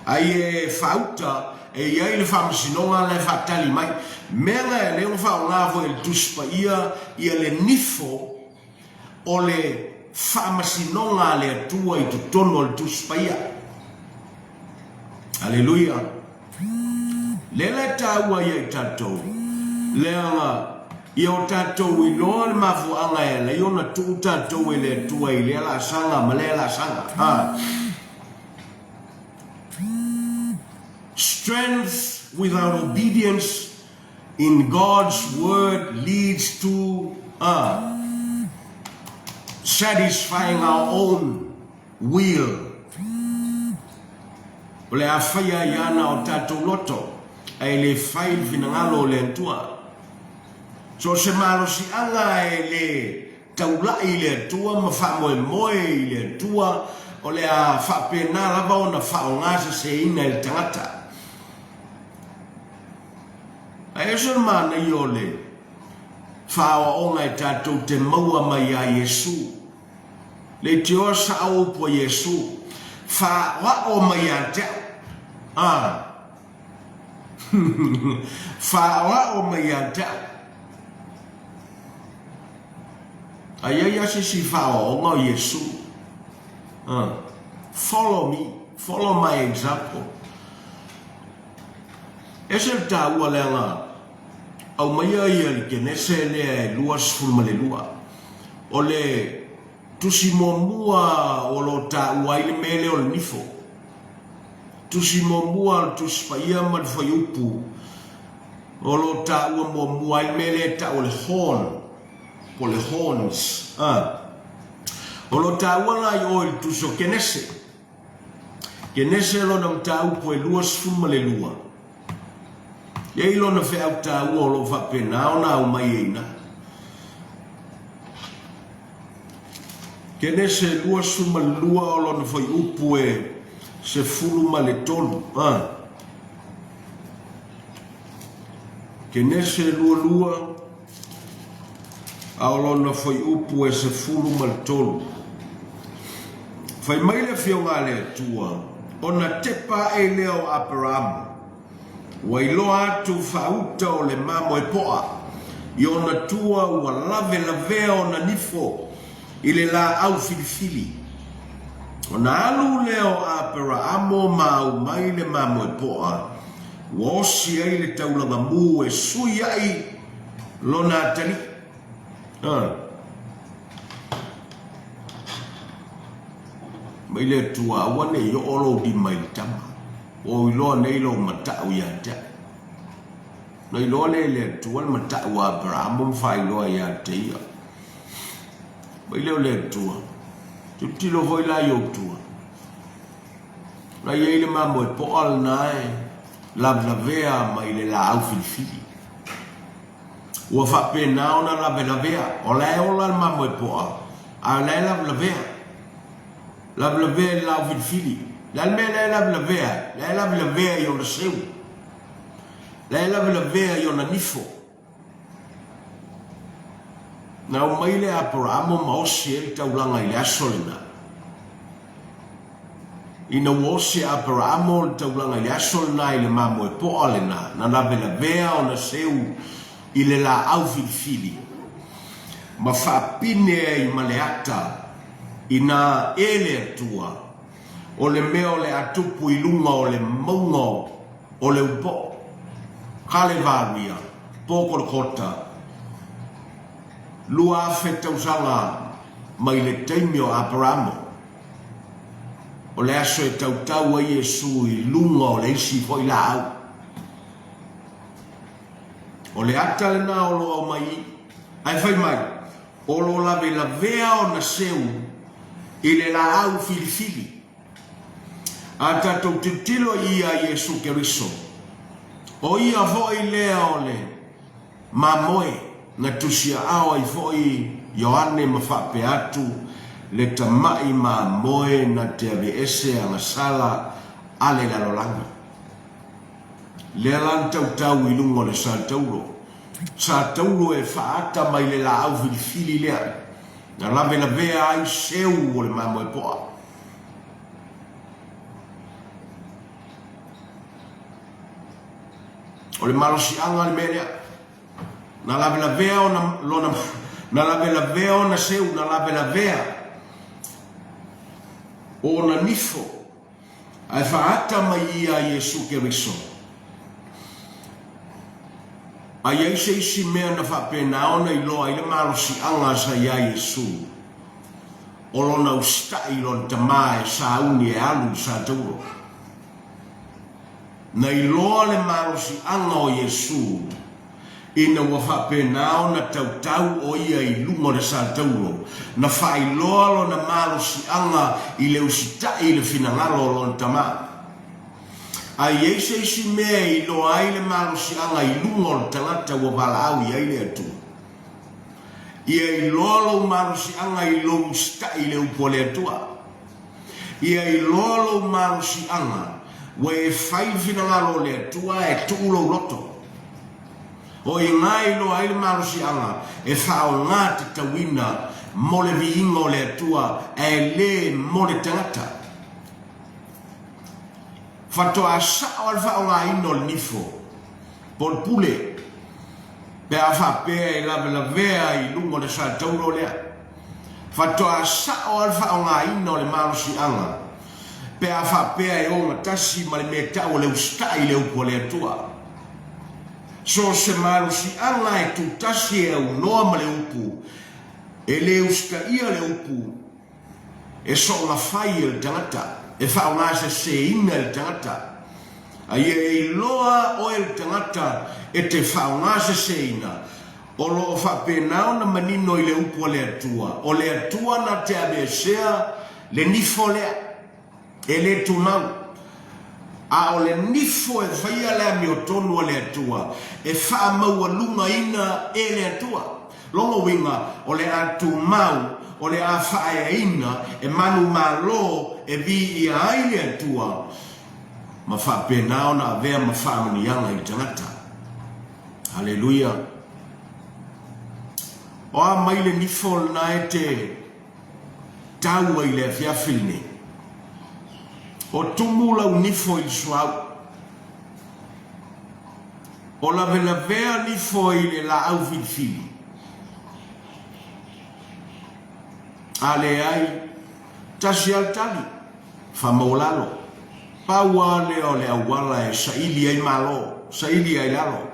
Ai e faauta e i ai le faamasinoga la e faatali mai. Mea na e lea ua faaaoga foi e le Tusi Paia ia le nifo o le faamasinoga a le Atua i totonu o le Tusi Paia. Aleluia! Lea la e taua ia i tatou, leaga ia o tatou iloa le mafuaaga e ala ai ona tuu tatou e le Atua i lea laasaga ma lea laasaga. A. Strength without obedience in God's word leads to a satisfying our own will. O le a faia ai ana o tatou loto, ae le fai le finagalo o le Atua. So o se malosiaga e le taulai i le Atua ma faamoemoe i le Atua, o le a faapena lava ona faaaoga seseina e le tagata. Ae ese le manaia o le faaoaoga e tatou te maua mai iā Iesu. Leitioa sao upu a Iesu, Faaoao mai ia te au. A. Faaoao mai ia te au. A i ai lava se isi faaoaoga o Iesu. A. Follow me, follow my example. Ese le taua leaga aumaia ia le Kenese lea e 22. O le tusi muamua o lo o taua ai le mea lea o le nifo. Tusi muamua o le Tusi Paia ma le Fuaiupu o lo o taua muamua ai le mea lea e tau o le horn po o le horns. A. O lo o taua la i o i le tusi o Kenese. Kenese lona mataupu e 22. E i ai lona feau taua o lo o faapena ona aumai ai i ina. Kenese 22 o lona fuaiupu e 13. A. Kenese 22 a o lona fuaiupu e 13. Fai mai le Afioga a le Atua, ona tepa ae lea o Aperamo, ua iloa atu faauta o le mamoe poa i ona tua ua lavelavea ona nifo i le laau filifili. Ona alu lea o Aperaamo ma aumai le mamoe poa ua osi ai le taulaga mu e sui ai lona atalii. A. Mai le Atua, aua ne i oo lou lima i le tama, ua ou iloa nei lou matau ia te au. Na iloa lea e le Atua le matau a Aperaamo ma faailoa ia te ia. Mai lea o le Atua, tilotilo foi la i ou tua. Na i ai le mamoe poa lena e lavelavea mai le laau filifili. Ua faapena ona lavelavea. O la e ola le mamoe poa, a o la e lavelavea. Lavelavea i le laau filifili. Le a le mea la e lavelavea ai? La e lavelavea i ona seu. La e lavelavea i ona nifo. Na aumai le Aperamo ma osi ai le taulaga i le aso lena. Ina ua osi e Aperamo le taulaga i le aso lena i le mamoe poa lena, na lavelavea ona seu i le laau filifili, ma faapine ai ma le ata ina e le Atua, o le mea o le a tupu i luga o le mauga o le upoo, Kalevaria, Pokolokota, 2000 tausaga mai le taimi o Aperamo, o le aso e tautau ai Iesu i luga o le isi foi laau. O le ata lena o lo aumai i, ae fai mai, o lo lavelavea ona seu i le laau filifili. A tatou tilotilo i ia Iesu Keriso, o ia foi lea o le mamoe na tusiaao ai foi Ioane ma faapea atu, le tama'i mamoe na te aveese agasala a le lalolagi. Lea la na tautau i luga o le sa taulo. Sa taulo e faaata mai le laau filifili lea na lavelavea ai seu o le mamoe poa. O le malosiaga le mea lea. Na lavelavea ona lona na lavelavea ona seu, na lavelavea ona nifo, ae faaata mai ia a Iesu Keriso. A i ai se isi mea na faapena ona iloa ai le malosiaga sa iā Iesu, o lona usitai i lona Tama e sauni e alu i le satauro. Na iloa le malosiaga o Iesu ina ua faapena ona tautau ʻo ia i luga o le satauro, na faailoa lona malosiaga i le usitai i le finagalo o lona Tama. A i ai se isi mea e iloa ai le malosiaga i luga o le tagata ua valaau i ai le Atua, ia iloa lou malosiaga i lou usitai i le upu a le Atua. Ia iloa lou malosiaga ua e fai le finagalo o le Atua ae tuu lou loto. O i ina e iloa ai le malosiaga e faaaoga tatauina mo le viiga o le Atua ae le mo le tagata. Faatoa sao lava le faaaogaina o le nifo po o le pule pe a faapea e lavelavea i luga o le satauro lea. Faatoa sao lava le faaaogaina o le malosiaga pe a faapea e ogatasi ma le mea tau o le usitai i le upu a le Atua. So o se malosiaga e tutasi e aunoa ma le upu, e le usitaia le upu, e soonafai e le tagata, e faaaogaseseina e le tagata. A ia e iloa oe le tagata e te faaaogaseseina, O lo o faapena ona manino i le upu a le Atua, o le Atua na te aveesea le nifo lea, e le tumau, a o le nifo e faia le amiotonu a le Atua, e faamaualugaina e le Atua. Lona uiga, o le a tumau, o le a faaeaina e manumalo e viia ai le Atua, ma faapena ona avea ma faamanuiaga i le tagata. Haleluia! O a mai le nifo lena e te tau ai i le afiafi lenei? O tumu lau nifo i le suauu. O lavelavea nifo i le laau filifili. A leai, tasi lava le tali. Faamaualalo. Pau lava lea o le auala e saili ai malo, saili ai lalo.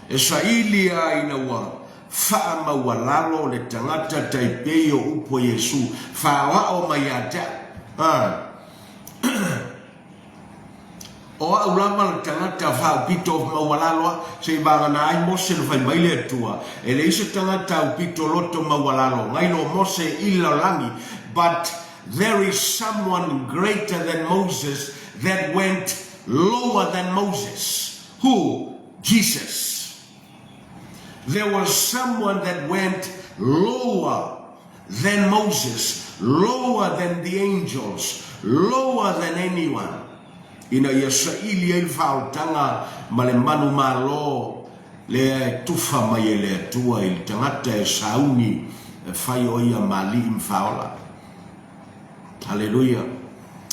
E saili lava ina ua faamaualalo le tagata tai pei o upu a Iesu, Faaoao mai ia te au. O au lava le tagata faaupito maualalo lava, seivagana ai Mose na fai mai le Atua, e leai se tagata aupito loto maualalo, nai lo Mose i le lalolagi, but There is someone greater than Moses that went lower than Moses. Who? Jesus. There was someone that went lower than Moses, lower than the angels, lower than anyone. Ina ia saili ai le faaolataga ma le manumalo lea e tufa mai e le Atua i le tagata e sauni e fai o ia ma alii ma faaola. Haleluia!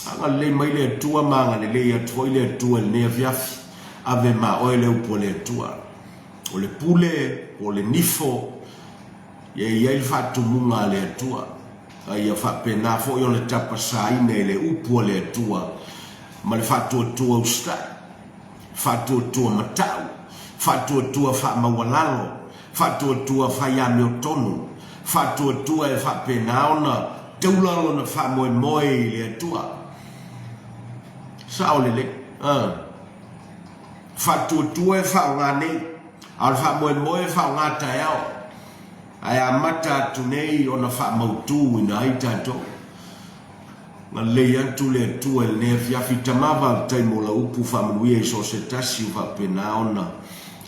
Agalelei mai le Atua ma agalelei atu foi le Atua i lenei afiafi. Ave ma oe le upu a le Atua. O le pule, po o le nifo, ia i ai le faatumuga a le Atua. A ia faapena foi ona tapasaina i le upu a le Atua ma le faatuatua usitai, faatuatua matau, faatuatua faamaualalo, faatuatua fai amiotonu, faatuatua e faapena ona taula lona faamoemoe i le Atua. Sao lelei. A. Faatuatua e faaaoga nei, a o le faamoemoe e faaaoga taeao. Ae amata atu nei ona faamautuina ai tatou. Galilei atu le Atua i lenei afiafi, Tama faafetai mo lau upu faamanuia i so o se tasi ua faapena ona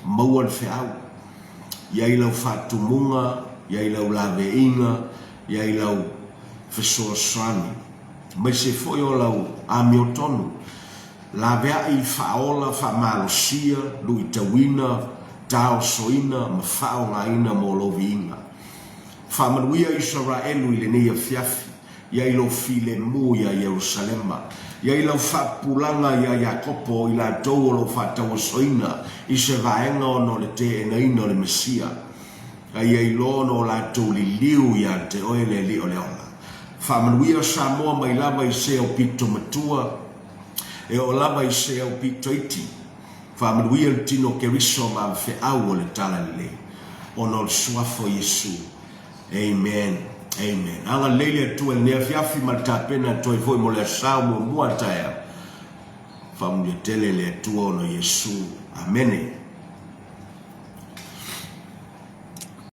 maua le feau. I ai lau faatumuga, i ai lau laveaiga, i ai lau. fesoasoani, aemaise foi o lau amiotonu, laveai faaola, faamalosia, luitauina, taosoina ma faaaogaina mo lou viiga. Faamanuia Isaraelu i lenei afiafi, ia i lou filemu iā Ierusalema, ia i lau faapupulaga iā Iakopo, i latou o lo o faatauosoina i se vaega ona o le teenaina o le Mesia, a ia iloa ona o latou liliu ia te oe le Alii o le ola. Faamanuia Samoa mai lava i se aupito matua, e oo lava i se aupito iti. Faamanuia le tino o Keriso ma feau o le Talalelei, ona o le Suafa o Iesu. Amen. Amen. Agalelei le Atua i lenei afiafi ma le tapena atu ai foi mo le Aso Sa o muamua a taeao. Faamanuia tele le Atua ona o Iesu. Amene.